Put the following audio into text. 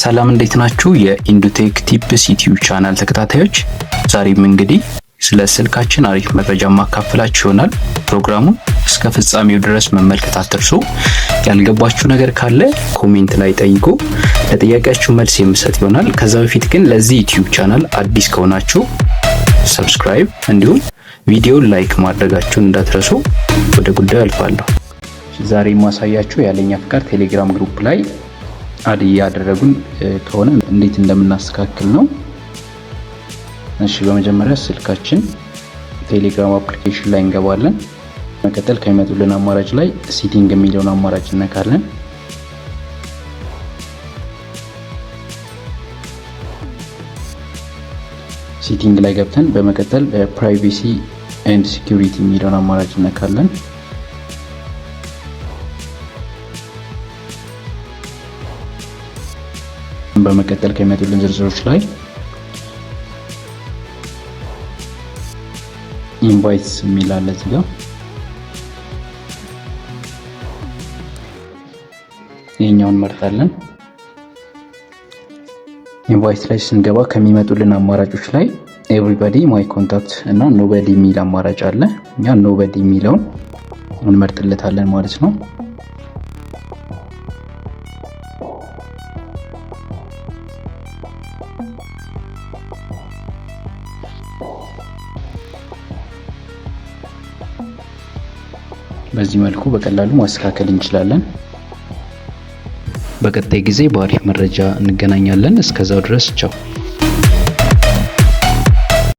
ሰላም፣ እንዴት ናችሁ? የኢንዱቴክ ቲፕስ ዩቲዩብ ቻናል ተከታታዮች፣ ዛሬም እንግዲህ ስለ ስልካችን አሪፍ መረጃ ማካፈላችሁ ይሆናል። ፕሮግራሙን እስከ ፍጻሜው ድረስ መመልከት አትርሱ። ያልገባችሁ ነገር ካለ comment ላይ ጠይቁ፣ ለጥያቄያችሁ መልስ የምሰጥ ይሆናል። ከዛ በፊት ግን ለዚህ ዩቲዩብ ቻናል አዲስ ከሆናችሁ subscribe እንዲሁም ቪዲዮ like ማድረጋችሁን እንዳትረሱ። ወደ ጉዳዩ አልፋለሁ። ዛሬ የማሳያችሁ ያለኛ ፍቃድ ቴሌግራም group ላይ add እያደረጉን ከሆነ እንዴት እንደምናስተካክል ነው። እሺ፣ በመጀመሪያ ስልካችን ቴሌግራም application ላይ እንገባለን። መቀጠል ከሚመጡልን አማራጭ ላይ setting የሚለውን አማራጭ እነካለን። Setting ላይ ገብተን በመቀጠል privacy and security የሚለውን አማራጭ እነካለን። በመቀጠል ከሚመጡልን ዝርዝሮች ላይ invites የሚል አለ እዚህ ጋር። ይሄኛውን እንመርጣለን። Invite ላይ ስንገባ ከሚመጡልን አማራጮች ላይ everybody፣ my contact እና nobody የሚል አማራጭ አለ። እኛ nobody የሚለውን እንመርጥለታለን ማለት ነው። በዚህ መልኩ በቀላሉ ማስተካከል እንችላለን። በቀጣይ ጊዜ በአሪፍ መረጃ እንገናኛለን። እስከዛው ድረስ ቻው።